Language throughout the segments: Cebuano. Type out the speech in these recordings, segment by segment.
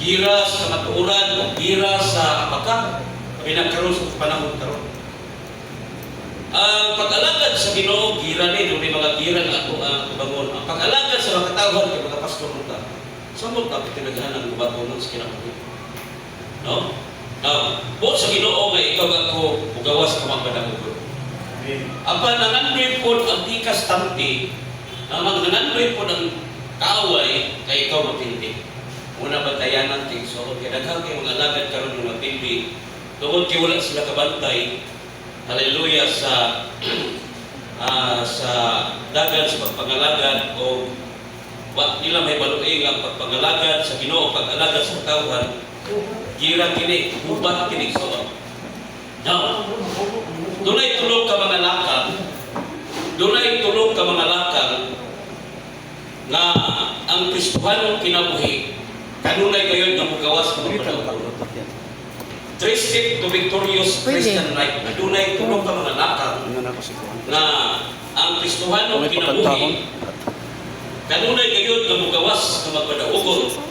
Gira sa kamatuoran o gira sa baka, pinagkaroon sa panahon karon. Ang pag-alagad sa Ginoo, gira ni, may mga gira nga ato ang tubangon. Ang pag-alagad sa mga katawhan kay mga pastor ta. Samot ta tinaghan ang gubatonon sa kinabuhi. No? Now, buot sa Ginoo nga ikaw ako mugawas ka magpadamugon. Apan nangandoy pod ang tikas tamti, ang nangandoy pod ang kaaway kay ikaw mapildi. Una bantayanan kay so kay daghan kay mga alagad karon nga mapildi tungod kay wala sila kabantay, hallelujah, sa dagan sa pagpangalagad o wa nila may baluing ang pagpangalagad sa Ginoo, pag-alagad sa katawhan. Gira kini, gubat kini. So now, dunay tulo ka mga lakang, dunay tulo ka mga lakang nga ang Kristohanong kinabuhi kanunay gayud nga mugawas nga magpadaogon. Three step to victorious Pwede. Christian life. Adunay tulo ka mga lakang nga ang Kristohanong May kinabuhi pakantahon. Kanunay gayud nga mugawas nga magpadaogon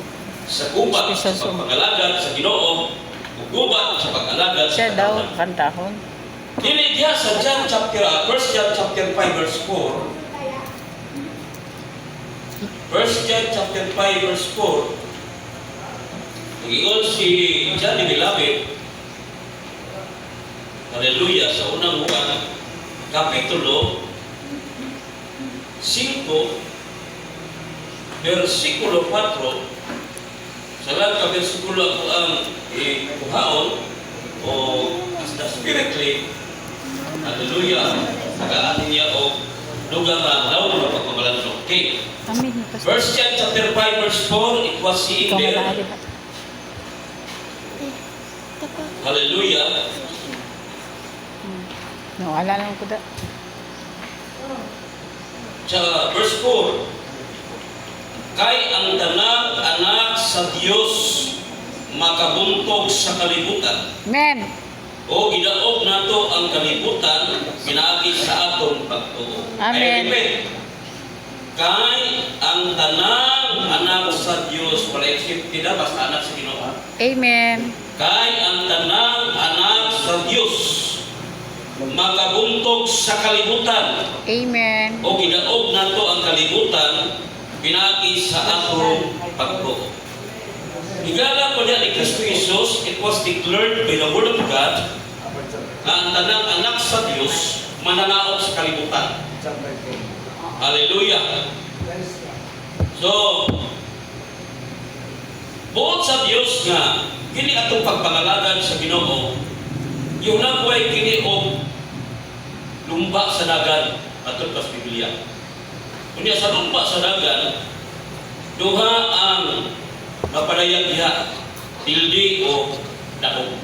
sa gubat sa Special song. Pagpangalagad sa Ginoo ug gubat sa pag-alagad sa Siya daw, katawhan. kantahon. Dili diha sa John chapter 1 John chapter 5 verse 4. 1 John chapter 5 verse 4. Nag-ingon si John the Beloved, hallelujah, sa Unang Juan, Kapitulo 5, versikulo 4, sa lang ka versikulo ako ang ikuhaon o as the Spirit lead, hallelujah, tagaan niya o lugar nga daw nga pagpamalandong. Okay. Amin. First John chapter 5 verse 4, it was seeing Ikaw there. malari ba? Hallelujah. No, wala lang ko da. Sa verse 4, kay ang tanang anak sa Dios makabuntog sa kalibutan. Amen. O gidaog nato ang kalibutan pinaagi sa atong pagtuo. Amen. I repeat, kay ang tanang anak sa Dios, wala except na, basta anak sa Ginoo. Amen. Kay ang tanang anak sa Dios makabuntog sa kalibutan Amen. O gidaog nato ang kalibutan pinaagi sa atong pagtuo. Higala ko niya ni Kristo Jesus, it was declared by the Word of God na ang tanang anak sa Dios mananaog sa kalibutan. Hallelujah. So, buot sa Dios nga kini atong pagpangalagad sa Ginoo, yung nagway kini og lumba sa dagan atong pas Biblia. Unya sa lumba sa dagan, duha ang mapadayag diha, pildi o daog.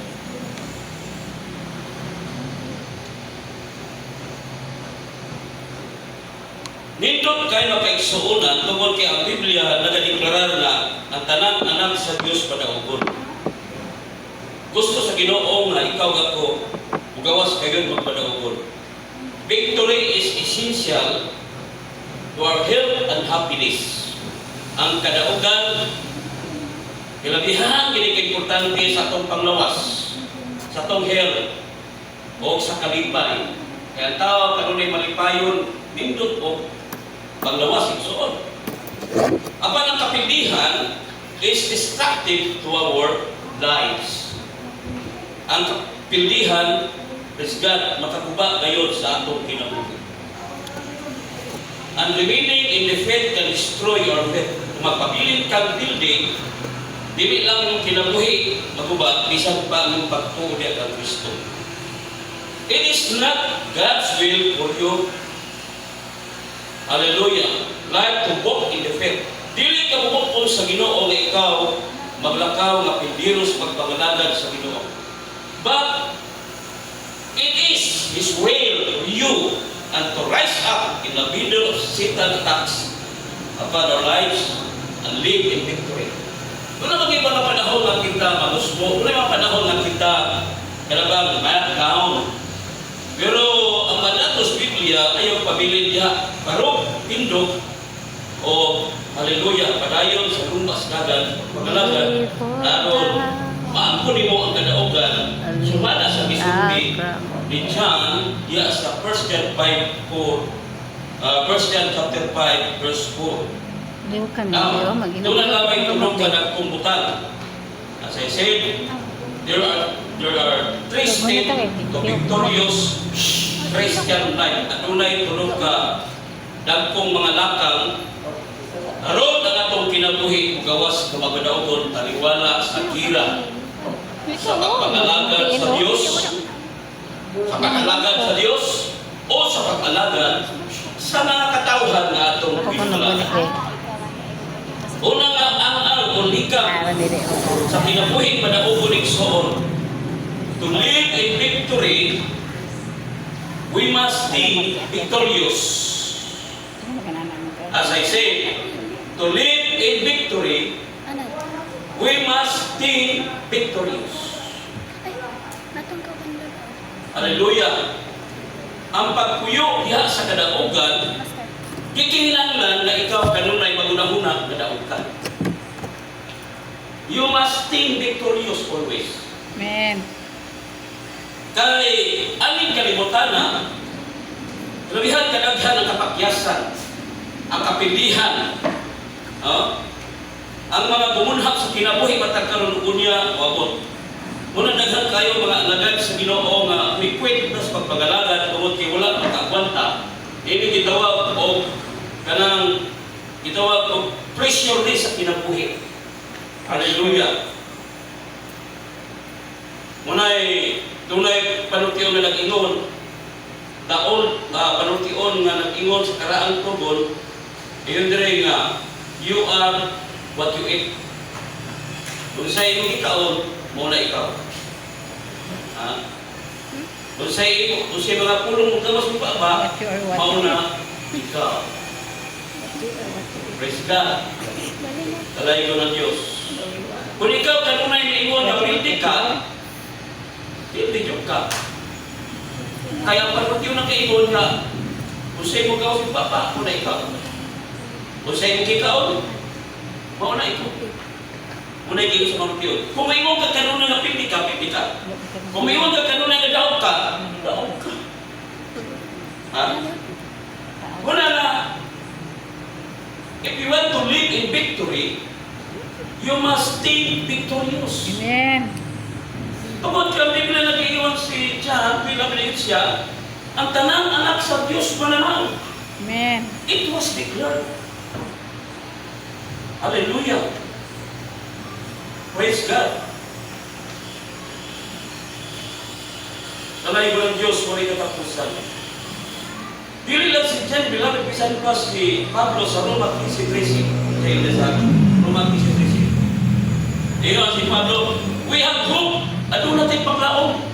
Nindot kay makaigsuonan tungod kay ang Biblia nagadeklarar na ang tanang anak sa Dios padaogon. Gusto sa Ginoo nga ikaw ako mugawas kayon magpadaogon. Victory is essential to our health and happiness. Ang kadaugan kilabihan kini ka importante sa atong panglawas, sa atong health o sa kalipay. Kaya ang tao kanunay malipayon, nindot og panglawas igsuon. Apan ang kapildihan is destructive to our lives. Ang kapildihan, praise God, makaguba gayon sa atong kinabuhi. And remaining in the faith can destroy our faith. Kung magpabilin kang pildi, dili lang yung kinabuhi maguba, bisan pa ang pagtuo niya kang Kristo. It is not God's will for you, hallelujah, like to walk in the faith. Dili ka bukod sa Ginoo nga ikaw maglakaw nga pildiro sa pagpangalagad sa Ginoo. But it is His will for you and to rise up in the middle of Satan attacks upon our lives and live in victory. Wala maging mga panahon nga kita magusbo, wala mga panahon nga kita kanabang down. Pero ang mandato sa Biblia ayaw pabilin diha, barog, tindog o Hallelujah. Padayon sa lumas dagan, pagpangalagan, aron maangkon nimo ang kadaugan sumala sa gisulti ni John diya sa 1 John 5:4, 1 John chapter 5 verse 4. Di ko kami, Now, oh, mag-inom. doon na lamang tulong ka ng kumbutan. As I said, there are three steps to victorious Christian life. Adunay tulo ka dagkong mga lakang aron ang atong kinabuhi mugawas kumagadaogon taliwala sa gira sa pagpangalagad sa Dios, sa pag-alagad sa Dios o sa pag-alagad sa mga katawhan nga atong Ako ko nagunik pinulatan. eh. Una nga ang o likam Ah, dili. sa kinabuhi madaugon igsoon. To live in victory, we must be victorious. As I said, to live in victory, we must be victorious. Hallelujah. Ang pagpuyo diha sa kadaugan, gikinahanglan na ikaw kanunay magunahuna nga daog ka. You must think victorious always. Amen. Kay aning kalibutan na labihan kadaghan ang kapakyasan, ang kapilihan, no? Ang mga gumunhap sa kinabuhi matag karon unya wabot. Muna daghan kayo mga alagad sa Ginoo nga mikwit na sa pagpangalagad tungod kay wala makaagwanta. Ini gitawag og kanang gitawag og pressure ni sa kinabuhi. Hallelujah. Munay dunay panultion nga nag-ingon, daol panultion nga nag-ingon sa karaang tugon, ingon dire nga, "You are what you eat." Kung sa imong ikaon, mao na ikaw. Ha? Kung sa mga pulong mo gawas mo pa ba, What you are, what mao you na ikaw. Praise God. Talay ko ng Diyos. Kung ikaw kanunay niingon nga pildi ka, pildi jud ka. Kaya ang panultion ng kaingon nga, kung sa imong gawas mo pa, mao na ikaw. Kung sa imong gikaon, mao na ikaw. Mao na ikaw sa panultion. Kung maingon ka kanunay nga pildi ka, pildi ka. Kung maingon ka kanunay nga daog ka, daog ka. Ha? Wala na. If you want to live in victory, you must think victorious. Amen. Tungod kang Biblia nag-iwan si John, bilang pinigit siya, ang tanang anak sa Diyos mananaw. Amen. It was declared. Hallelujah. Praise God. Talay ng Diyos, walay katapusan. Dili lang si John, beloved, bisan pa si Pablo sa Roma 15.13. Sa iyo sa Roma 15.13. Ingon si Pablo, "We have hope. Aduna tay paglaom.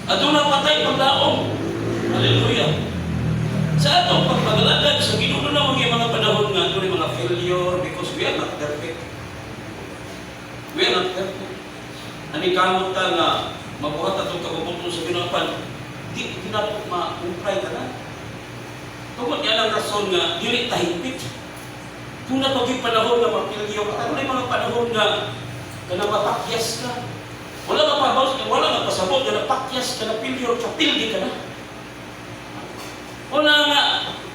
Aduna pa tay paglaom." Hallelujah. Sa atong pagpagalagad sa Ginoo na mga mga panahon nga adunay mga failure because we are not perfect. We are not perfect. Ani kamot ta nga mabuhat atong kabubut-on sa Ginoo apan di na po ma-comply ka na. Tungod niya lang rason nga dili ta higpit. Kung natugig panahon nga mapilyo ka, ano mga panahon nga kanang mapakyas ka. Wala nga pabaws, wala nga pasabot nga napakyas ka, napilyo ka, pildi ka na. Wala nga,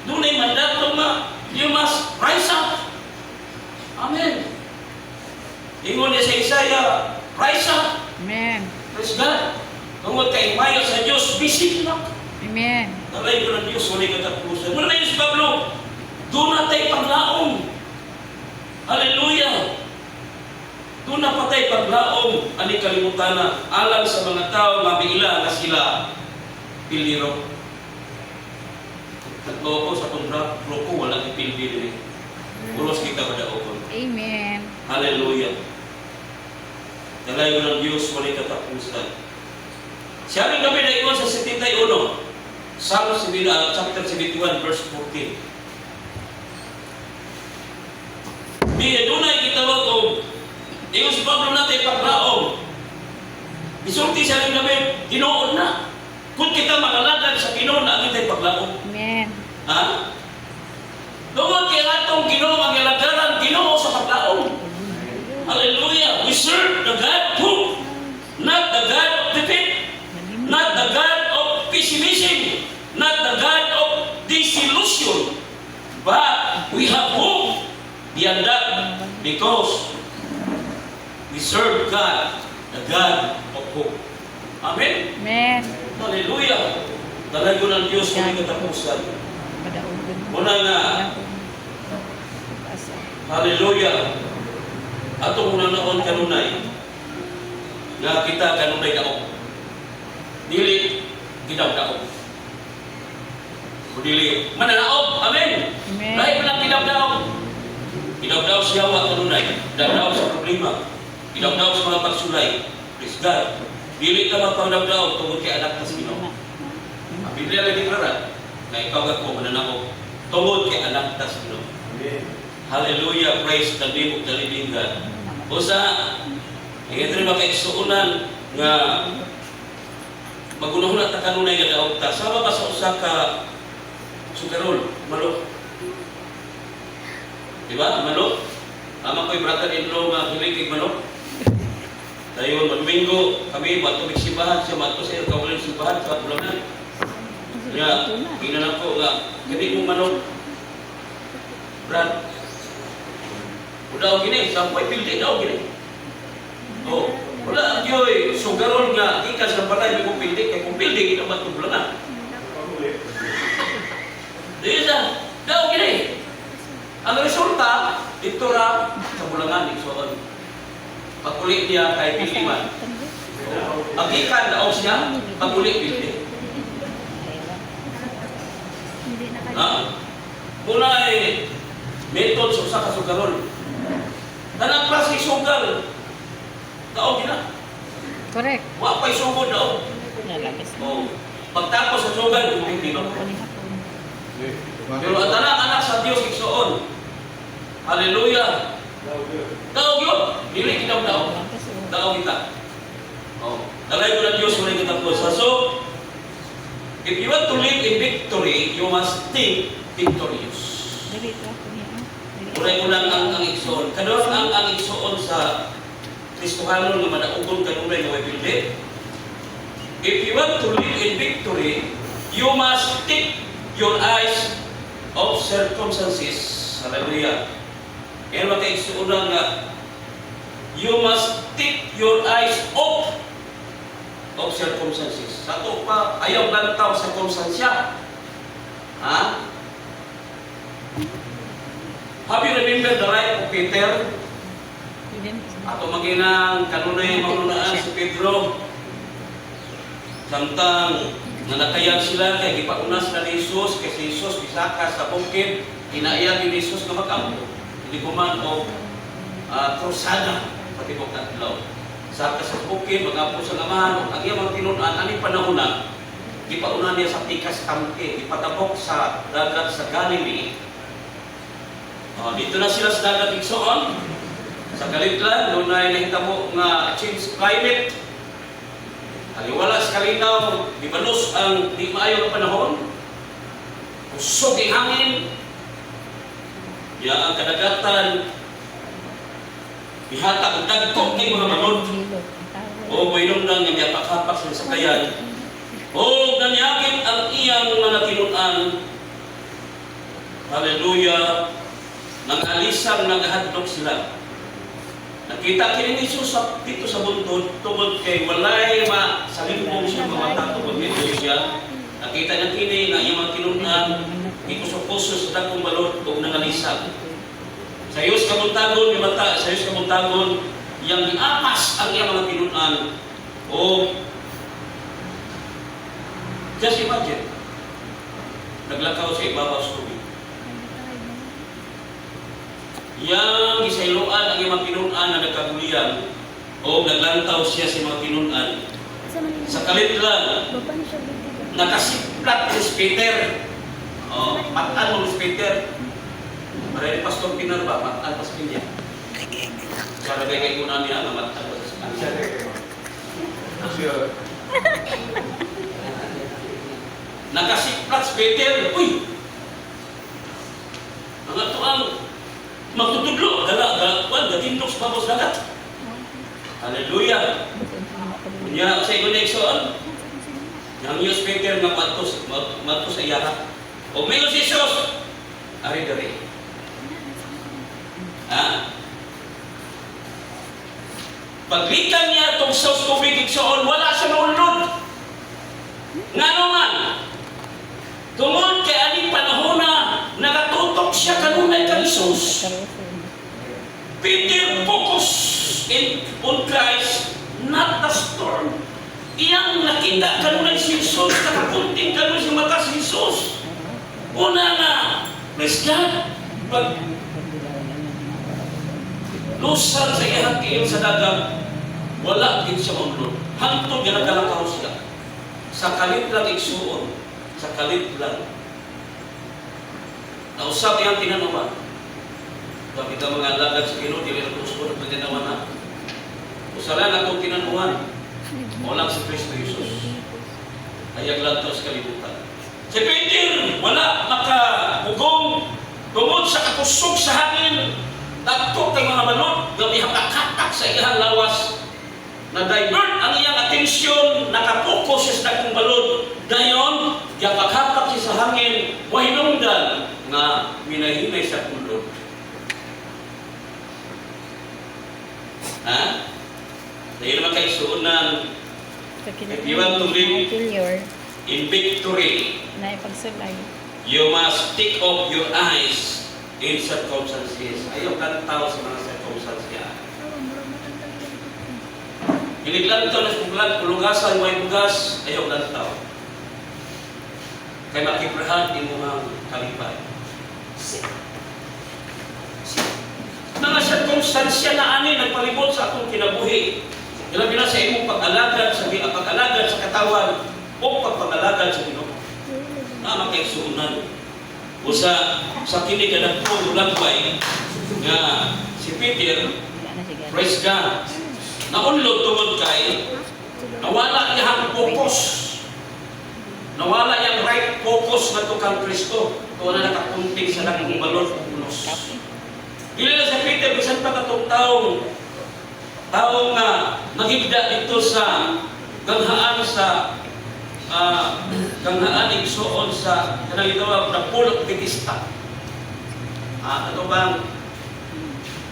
dunay mandato nga, you must rise up. Amen. Ingon niya sa Isaiah, "Rise up." Amen. Praise God. Tungod kay mayo sa Diyos, busy na. Amen. Nalay ko ng Diyos, wala katapusan. Muna na yun si Pablo, duna tay paglaom. Hallelujah. Duna pa tay paglaom, ani kalimutan na, alang sa mga tao nga miila nga sila piliro. Nagtuo ko sa atong grupo, walang ipildi din eh. Pulos kita kadaogon. Amen. Hallelujah. Dalayo ng Diyos, walay katapusan. Siya rin kami naiwan sa 71, Psalm 7, chapter 71, verse 14. Di adunay gitawag og ingon si Pablo natin paglaom. Isulti siya rin kami, tinuod na. Kung kita mangalagad sa Ginoo na kita'y paglaom. Amen. Ha? Tungod kay ang atong Ginoo ang alagaran, Ginoo sa paglaom. Hallelujah! We serve the God who, not the God of defeat, not the God of pessimism, not the God of disillusion, but we have hope beyond that because we serve God, the God of hope. Amen? Amen. Hallelujah! Dalayon ang Diyos kung katapusan. Padaugon. Muna nga, Asa. hallelujah! Atong hunahunaan kanunay, nga kita kanunay daog. Dili gidaw-daog. O dili mananaog. Amen. Amen. Lahi pa lang gidaw-daog. Gidaw-daog siya wa kanunay. Gidaw-daog sa problema. Gidaw-daog sa mga pagsulay. Praise God. Dili ka magpangdaw-daog tungod kay anak ta sa Ginoo. Ang Biblia lagi deklara na ikaw ako mananaog tungod kay anak ta sa Ginoo. Hallelujah, praise the name of the living God. Usa, ang rin makaigsuonan nga magunahon ta kanunay nga daog ta. Sama ba sa usa ka sugarol, manok. Di ba? Manok. Ama ko'y brother-in-law nga hilig kay manok. Dayon, Domingo, kami, mato mig simbahan siya, mato sa iyang kaugalingon simbahan sa Bulangan. Nga, ginanan ko nga, kini mo manok. Brad, daw gini, sa may pildi daw gini. Oh, wala gyoy sugarol nga gikan sa balay mo pildi kay kung pildi gina man na. Di sa daw gini. Ang resulta dito ra sa Bulangan igsoon. Pag-uli niya kay pildi man. Ang gikan daw siya, pag-uli pildi. Ha? Muna ay method sa usa ka sugarol. Kanang klase sugal. Daog gina. Correct. Wa pa'y sugod daog. Nalabas. Oh. Pagtapos sa sugal, hindi ba? Pero ang tanang anak sa Dios igsoon. Hallelujah. Daog yun. Dili kita daog. Daog kita. Oh. Dalay ko ng Diyos wala katapos. So, if you want to live in victory, you must think victorious. Dili ito ako niya. Unay ko lang ang igsoon. Karon ang igsoon sa Kristohanon nga madaugon kanunay nga way pildi. If you want to live in victory, you must take your eyes off circumstances. Hallelujah. Kaya makaigsuonan nga you must take your eyes off of circumstances. Sa ato pa, ayaw lantaw circumstansya. Ha? Have you remembered the life of Peter? Ato maginang kanunay mahunahunaan si Pedro. Samtang nalakayan sila kay gipauna sila ni Jesus, kay si Jesus bisaka sa bukid, kinaiya ni Jesus nga magampo. Hindi ko man og krusada sa tibok adlaw. Saka sa bukid, magampo sa Amahan, ug ang iyang mga tinun-an ani panahon na gipauna niya sa tikas tangke, gipatabok sa dagat sa Galilee. Dito na sila sa dagat, igsoon. Sa kalitlan, dunay nahitabo nga change climate. Taliwala sa kalinaw, gibalos ang di maayo nga panahon. Kusog ang hangin. Ya ang kadagatan gihatak og dagko kay mga balod. O moinom lang nga miapak-apak sa sakayan. O nanyagit ang iyang mga tinun-an. Hallelujah. Nangalisang naghadlok sila. Nakita kini ni Jesus dito sa buntod tungod kay walay ma salimbong siya mga mata tungod kay Dios siya. Nakita niya kini nga iyang mga tinun-an gikusok-kusog sa dagkong balod ug nangalisang. Sa Diyos kabuntagon, mimata, sa Diyos kabuntagon, iyang giapas ang iyang mga tinun-an. O, just imagine, naglakaw sa ibabaw sa tubig. Yang gisayloan ang iyang mga tinun-an na nagkagulian o naglantaw siya sa mga tinun-an. Sa kalitlan, nakasiplat si Peter. Oh, matan mo si Peter. Para ni Pastor Pinar ba, matan pa sa kanya. Kaya kay kay una niya nga matan pa sa kanya. Nakasiplat si Peter. Uy! Ang ato ang magtutudlo, dala, dala, kwan, gatindog sa babaw sa dagat. Hallelujah. Unya sa ingon igsoon, ang Diyos Peter nga matos, matos sa iyaha. O mayon si Jesus, ari diri. Ha? Paglikan niya itong sa tubig, igsoon, wala siya maunlod. Ngano man, tungod kay aning panahon na nakatutok siya kanunay kang Jesus. Peter focus on Christ, not the storm. Iyang nakita kanunay si Jesus, nakakunting kanunay si mata si Jesus. Una nga, praise God, pag lusan sa iyang tiil sa dagat, wala din siya maunlod. Hangtod nga nagalakaw siya. Sa kalit lang, igsuon, sa kalit lang. Nausap iyang tinanawan. Bakit ang mga alagad sa Ginoo dili na usbon ang tinanawan na? Usalan akong tinanawan. Walang si Kristo Jesus. Ayag lang sa kalibutan. Si Peter, wala makapugong tungod sa kakusog sa hangin. Dagko kay mga balod, gabi nakatak sa iyang lawas. Na-divert ang iyang atensyon, nakapokus siya sa dagkong balod. Dayon, gapakatak siya sa hangin, wahinungdan nga minahinay sa kulod. Ha? Dahil naman kay suunan if you want to live Failure. In victory, Na ipagsulay. You must take off your eyes in circumstances. Ayaw kantaw sa mga circumstances. Iliglantaw na sa puglan, pulugasan, may bugas, ayaw lantaw. Kay makibrahan imuhang kalipay. Mga sirkumstansya na ani nagpalibot sa akong kinabuhi. Ilabi na sa imong pag-alagad sa katawan o pagpangalagad sa Ginoo. Na makaigsuonan. Usa sa kini kadagkong lagway nga si Peter, Wala na siya. praise God, naunlod tungod kay nawala iyang focus. Nawala iyang right focus na kang Kristo. Tuwa na nakakunting sa dakong balod ug unos. Kape. Dili na sa Peter, bisan pa katong taong tao nga magigda dito sa ganghaan sa ganghaan igsuon sa kanang gitawag na Pool of Bethesda. Ato bang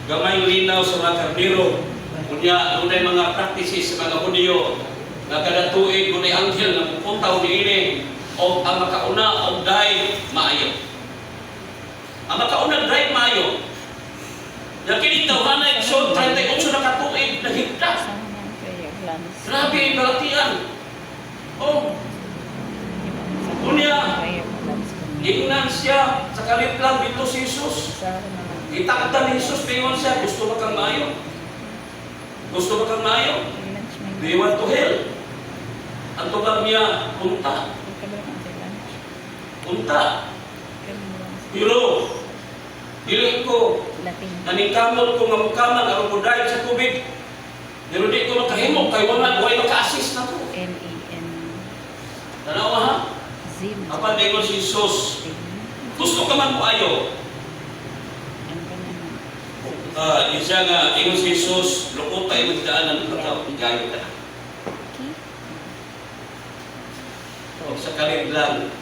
gamay linaw sa mga karniro? Unya dunay mga practices sa mga Hudyo nga kada tuig dunay anghel nga mupuntaw niini og ang makauna og dive maayo. Ang makauna dive maayo. Yang kini tawhana, igsoon, 38 na katuig nahigda. Sama na ang prayer plans. Grabe ang balatian. Oh, Unya, Prayer plans ko. ingnan siya sa kalit lang dito si Jesus. Sa naman. Itakda ni Jesus, pingon siya, "Gusto ba kang maayo? Gusto ba kang maayo? Lunch may. Do you want to heal?" Ang tubag niya, "Unta, Kabalo kang sa lunch. unta." Kabalo sa Pero, dili ko, Latin. naningkamot ko nga mukaman aron ko dive sa tubig. Pero di ko makahimo kay wala way maka-assist na ko. L A N Tanawa ha? Z. Apan ingon si Jesus, "Gusto ka man mo ayo?" Ano ba naman? Ah, yun siya nga, ingon si Jesus, "Lukot tayo magdaanan ng tao, gayo ka na." Okay. O sa kalit lang,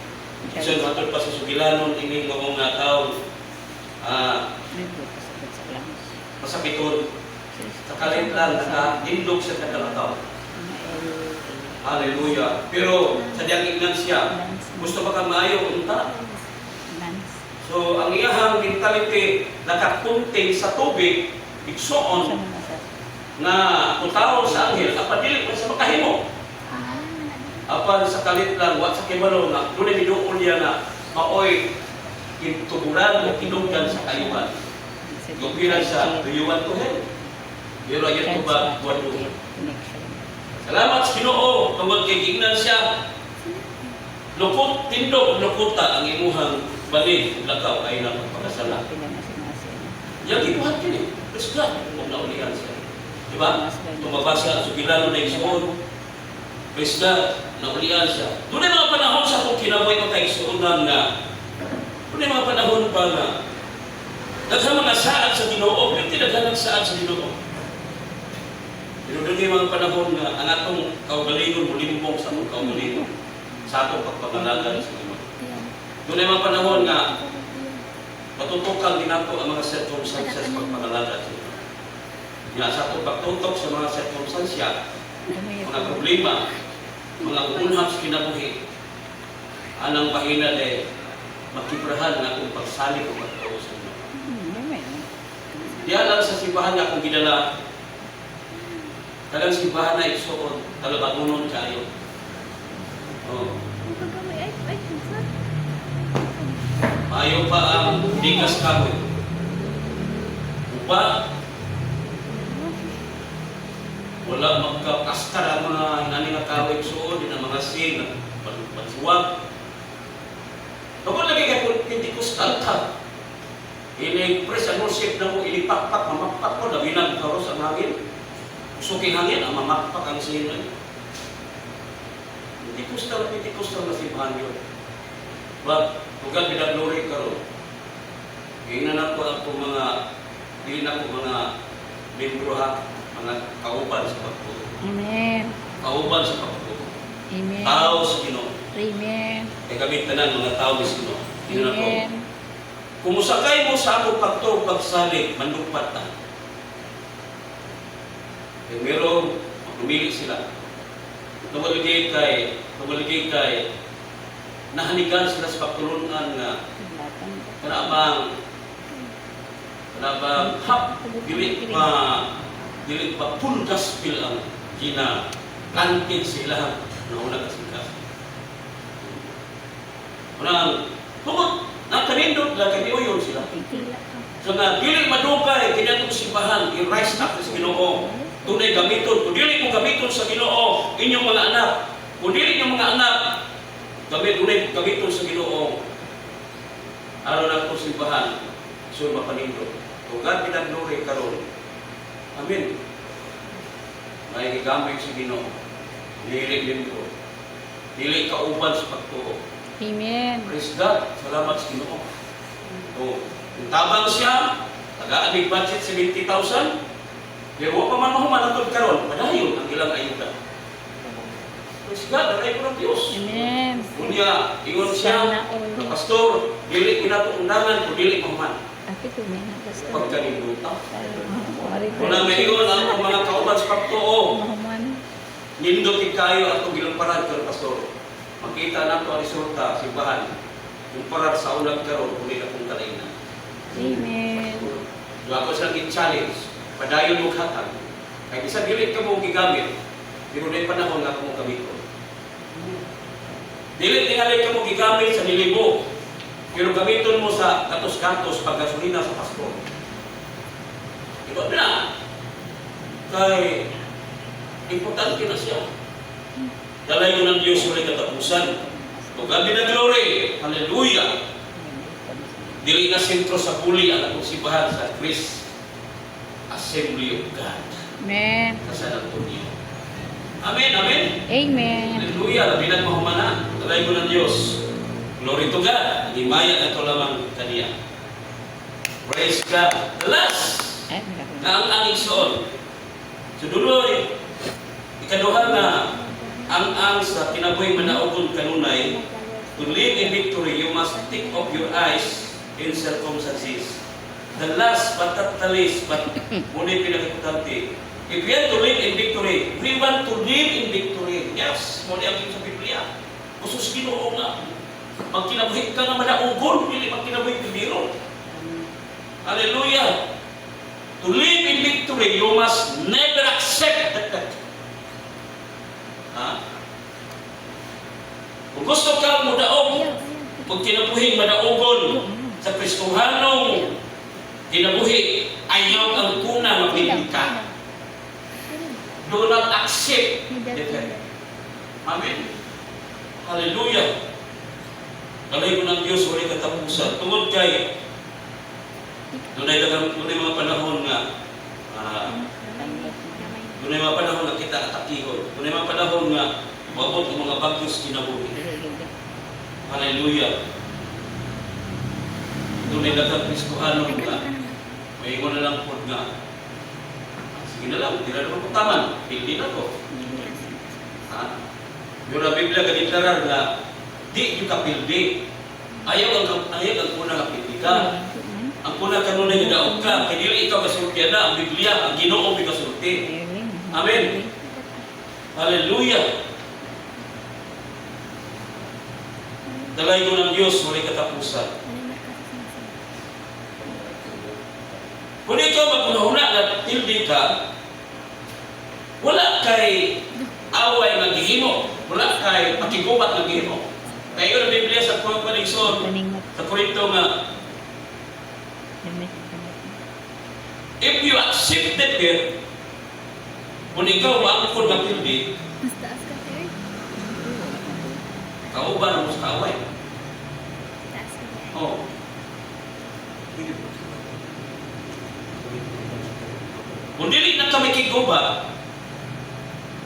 siya matod pa sa sugilanon, ining mga nga tao, May bukas agad sa lunch. masakiton. Sa kalit lang, nakahindog siya sa kalataw. Mga L A. Hallelujah. Pero sa diyang ingnan siya, "Gusto ba kang maayo? Unta." Lance. So, ang iyahang mentality nakakunting sa tubig, igsoon, Sa mga sa na kutaon sa anghel, apan dili pa sa makahimo. Apan sa kalit lang, wa sa kibalo nga, doon ay miduol niya nga, maoy kintuburan o kinugdan sa kayuhan. Gupiran sa, "Do you want to help?" Pero ayun ko ba, buwan mo. Connection. Salamat sa Ginoo, tungod kay gingnan siya, "Lukot, tindog, lukuta ang imuhang bali, lakaw ay na pagkasala." Pila na sinasi. Yang gibuhat kini, praise God, kung naulihan siya. Di ba? Tumabasa, sugilano na igsoon, praise God, naulian siya. Doon ay mga panahon sa akong kinabuhi ko kay igsuonan nga, doon ay mga panahon pa nga, Daghang mga saad sa Ginoo, pero daghan ang saad sa Ginoo. Pero doon yung mga panahon nga ang atong kaugalingon mulimbong sa atong kaugalingon sa atong pagpangalaga sa Ginoo. Doon ay mga panahon nga matutukan din nato ang mga circumstances pagpangalaga sa Ginoo. Nga sa atong pagtutok sa mga circumstansya, mga problema, mga unhap sa kinabuhi, anang bahina de makibrahan nga akong pagsalig o pagtuo sa Ginoo. Diya lang sa simbahan nga akong gidala, kanang simbahan na igsuon, talabagunon kayo. Oh. Maayo pa ang bigas kahoy. Upa, wala magkakastar ang mga nani nga kahoy igsuon, din ang mga sin, pansuwag. Tungkol lagi kay kung Pentecostal ka, ini press ano shape na mo, ini pakpak, mamakpak ko, labi na karos ang hangin. Usuking hangin, ang mamakpak ang sin. Pentecostal, Pentecostal na simbahan yun. But, to God be the glory karon. Ingnan na ko ang mga, dili na ko mga membro ha, mga kauban sa pagtuo. Amen. Kauban sa pagtuo. Amen. Tao sa Ginoo. Amen. Kay kami tanan mga tao sa Ginoo. Ingnan ko. Amen. Kung musakay mo sa akong pagtuo pagsalig, manupat ta. Kay meron, pumili sila. Tungod kay nahanigan sila sa pagtulunan nga kana bang hap dili pa full gospel ang gina planted sila nauna kasing-kasing. Unang tungod nakanindot lang kay uyon sila. So nga dili madugay kini atong simbahan i-rise up sa Ginoo. Tunay gamiton kung dili mo gamiton sa Ginoo inyong mga anak. Kung dili inyong mga anak gamit tunay gamiton sa Ginoo. Aron atong simbahan so mapanindot. To God be the glory karon. Amen. May gigamit sa Ginoo. Dili membro. Dili kauban sa pagtuo. Amen. Praise God. Salamat sa Ginoo. Oh, kung tabang siya, tagaan mig budget 70,000. Pero wa pa man mahuman hangtod karon, padayon ang ilang ayuda. Praise God, daray ko ng Dios. Amen. Unya, ingon siya, Sana all. na pastor, dili ko nato undangan kung dili mahuman. Ate ko may nagasta. Pagkaninduta. Una maingon ang akong mga kauban sa pagtuo, Mahuman. nindot kayo atong gilumparan karon, pastor. Makita nato ang resulta simbahan. Kumpara sa unang karon kung akong kalainan. Amen. Duha ko silang i-challenge, padayon mo hatag. Kay bisa dili ka mo gigamit, pero may panahon nga kamo gamiton. Dili tingali ka mo gigamit sa nilibo, pero gamiton mo sa gatos-gatos pag gasolina sa pastor. Iba na. Kay importante na siya. Dalay mo ng Diyos walay katapusan. To God be the glory. Hallelujah. Dili na sentro sa puli ang atong simbahan sa Christ Assembly of God Amen. sa San Antonio. Amen, amen. Amen. Hallelujah, labi na mahumana. Dalay mo ng Diyos. Glory to God. Ang himaya na ito lamang kaniya. Praise God. The last, Ay, na ang ang igsoon. So duloy, ikaduha nga ang sa kinabuhi manaugon kanunay, to live in victory, you must take off your eyes in circumstances. The last but not the least, but muna yung pinaka-importante, if we want to live in victory, we want to live in victory. Yes, muna ang sa Biblia. Kusus Ginoo nga. Magkinabuhi ka nga manaugon, dili magkinabuhi biro. Hallelujah. To live in victory, you must never accept that. Ha? Kung gusto ka mo daog, pag kinabuhi manaugon sa Kristohanong kinabuhi, ayaw ang kuna mapili ka. Do not accept defeat. Amen. Hallelujah. Kalay ko ng Diyos, walay katapusan. Tungod kay, dunay mga panahon nga kita atakihon. Dunay mga panahon nga moabot ang mga bagyos kinabuhi. Hallelujah. Dunay daghang Kristohano nga Kaya mo na lang po nga, "Ah, sige na lang, di na naman ko taman, pildi na ko." Ha? Yung na Biblia gadeklara nga, di yung kapildi. Ayaw ang kuna nga pildi ka. Ang kuna kanunay nga daog ka. Kaya dili ikaw kasulti na, ang Biblia, ang Ginoo may kasulti. Amen. Hallelujah! Dalaygon ng Diyos, walay katapusan. Kung ikaw maghunahuna nga pildi ka, wala kay away nga gihimo, wala kay pakigubat nga gihimo. Kaya yun ang Biblia sa Korinto, sa Korinto nga, if you accepted it, kung ikaw maangkon nga pildi, Mas taas ka, Ter. kauban mo sa kaaway. Taas ka, Ter. Oh. Kung dili na kami kiguba,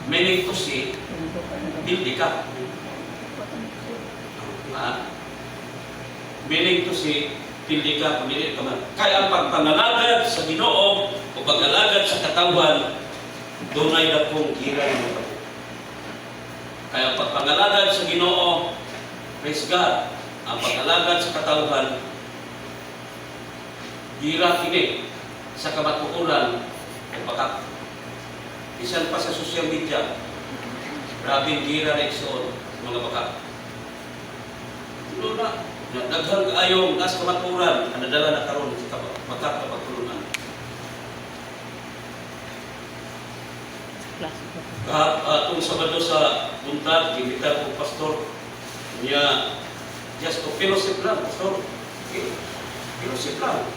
meaning to say, pildi ka. Ha? Meaning to say, pildi ka kung dili ka man. Kaya ang pagpangalagad sa Ginoo o pag-alagad sa katawan, dunay dakong gira ng mga. Kaya ang pagpangalagad sa Ginoo, praise God, ang pag-alagad sa katawhan, gira kini sa kamatuoran o baka bisan pa sa social media, grabing gira na igsoon sa mga baka. Tulo na, na daghang kaayong nas kamatuoran ang nadala na karon sa baka kapagtulunan. Kahap atong Sabado sa buntag, gimbita ko pastor niya just to fellowship lang, pastor. Okay. Fellowship lang.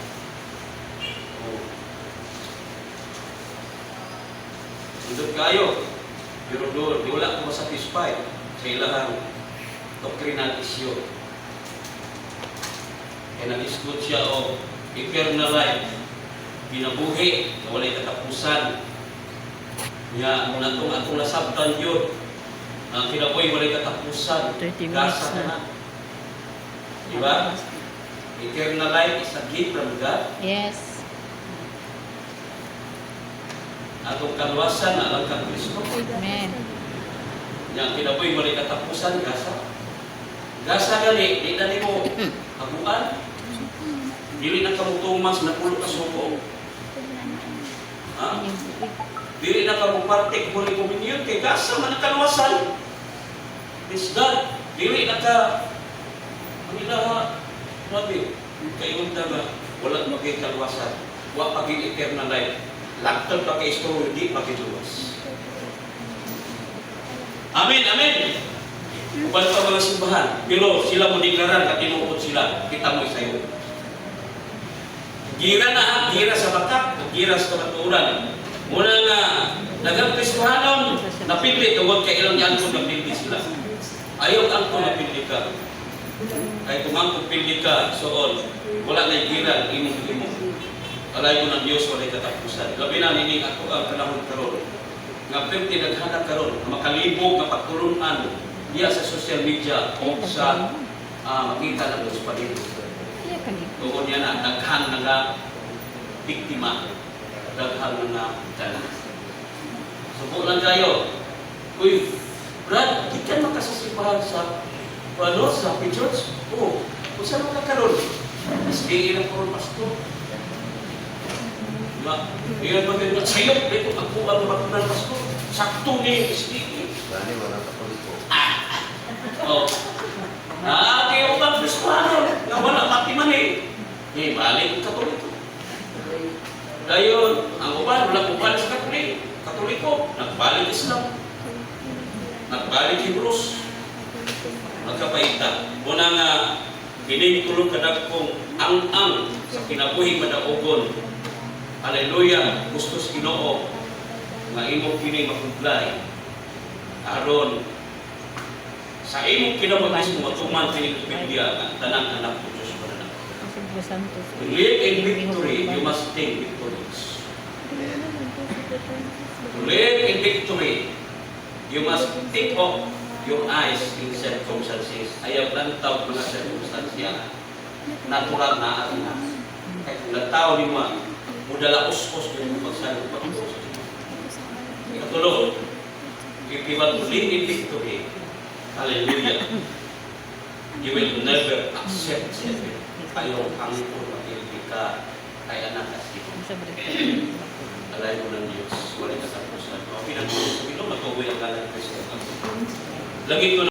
Oh. Nindot kayo. Pero doon, di wala ko masatisfy sa ilahang doctrinal issue. Kaya nag-discuss siya o eternal life, kinabuhi, na walay katapusan. Nga, muna itong atong nasabtan yun, ang kinabuhi walay katapusan. 30 minutes Gasa ka na. na. Di ba? Eternal life is a gift from God. Yes. Atong kaluwasan na alang kang Kristo. Amen. Nga ang kinabuhi walay katapusan, gasa. Gasa gali, di na nimo haguan. Dili na kamutuman sa napulo ka suko. Ha? Dili na ka muparte Holy Communion kay gasa man ang kaluwasan. Praise God. Dili na ka ang ilaha, grabe, kay unta nga wala magay kaluwasan. Wa pa gyud eternal life. Lagtad pa kay istorya, di pa gyud luwas. Amen, amen. Uban pa mga simbahan, pero sila mo deklarar nga tinuod sila, kita mo isayo. Gira na ha, gira sa baka, gira sa kamatuoran. Muna nga, daghang Kristohanon, napili tungod kay ilang yangkon napili sila. Ayaw angkon napili ka. Kay kung angkon pili ka, soon, wala na gira imong imo. Alay ko ng Diyos, walay katapusan. Labi na nining ako ang panahon karon. Nga perti naghanap karon, makalibog nga pagtulunan diya sa social media o sa makita ng Diyos pa dito. Iya ka ni. Tuon niya na, daghan na nga biktima, daghan na nga dala. Subo lang kayo. "Uy, Brad, di ka makasasibahan sa ano, sa Happy Church?" "Oo." "Kung saan ka karon?" "SDA lang karon, pastor." Diba? Iyon ba kayo? "Sa'yo, dito pagkuha ng batunan, pastor. Sakto ni SDA." Bali, wala Katoliko. Oh. Ah, kaya ubang Kristiyano nga wala pati man eh. Eh, balik ang Katoliko. Dayon, ang uban, wala uban sa Katoliko. Katoliko, nagbalik Islam, nagbalik Hebrews, magkapaita. Una nga, kining tulong kadagkong ang-ang sa kinabuhi madaogon. Hallelujah, gusto sa Ginoo nga imo kini makublay aron sa imong kinabuhi mismo matuman kini Biblia nga ang tanang anak ng Diyos mananakop. Cebu Santos. To live in victory, you must think victorious. To live in victory, you must take off your eyes in circumstances. Ayaw lantaw mga circumstansya. Natural na atin na. Kaya kung lantaw ni mo, Mudala us-us yun mo pagsalig pagtuo sa Ginoo. Ikatulo, if you want to live in victory, hallelujah, you will never accept heaven. Ayaw hangkon matilbi ka kay anak sa Ginoo. Sa balik. Alay mo ng Diyos, wala katapusan. O pinagpuro sa Ginoo, matuloy ang ngalan ni Kristo. Langit ko.